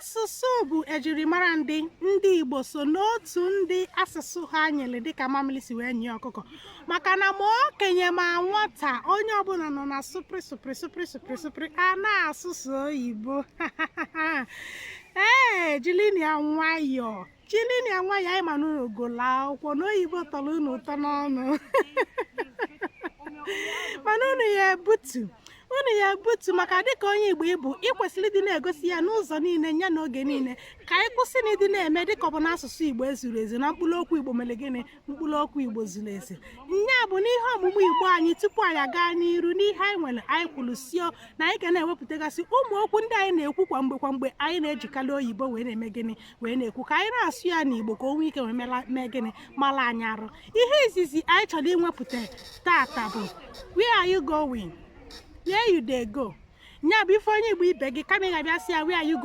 Asụsụ bụ ejirimara ndị Igbo so n'otu ndị asụsụ ha nyere dịka mamịlị si wee nye ọkụkọ, maka na ma okenye ma nwata, onye ọbụla nọ na sụpịrị sụpịrị sụpịrị sụpịrị sụpịrị a na-asụsụ oyibo. Ee, jilini ya nwayọọ, jilini ya nwayọọ. Anyị ma na unu gụlụ akwụkwọ na oyibo tọrọ unu ụtọ n'ọnụ, mana unu ya ebutu maka dịka onye Igbo ịbụ, ị kwesịrị ịdị na-egosi ya n'ụzọ niile ya n'oge niile. Ka anyị kwụsị na ịdị na-eme dịka ọ bụ n'asụsụ Igbo ezuru ezu na mkpụrụ okwu Igbo mere gịnị, mkpụrụ okwu Igbo zuru ezu. Nya bụ n'ihe ọmụmụ Igbo anyị, tupu anyị aga n'iru n'ihe anyị nwere, anyị kwuru sio na anyị ga na-ewepụtagasị ụmụ okwu ndị anyị na-ekwu kwa mgbe kwa mgbe anyị na-ejikarị oyibo wee na-eme gịnị, wee na-ekwu, ka anyị na-asụ ya n'Igbo ka o nwee ike wee mee gịnị, mara anyị arụ. Ihe izizi anyị chọrọ inwepụta tata bụ "Where are you going?", "Where you dey go?" Nya bụ ife onye Igbo ibe gị, kama ị ga-abịa sị ya "Where are you?"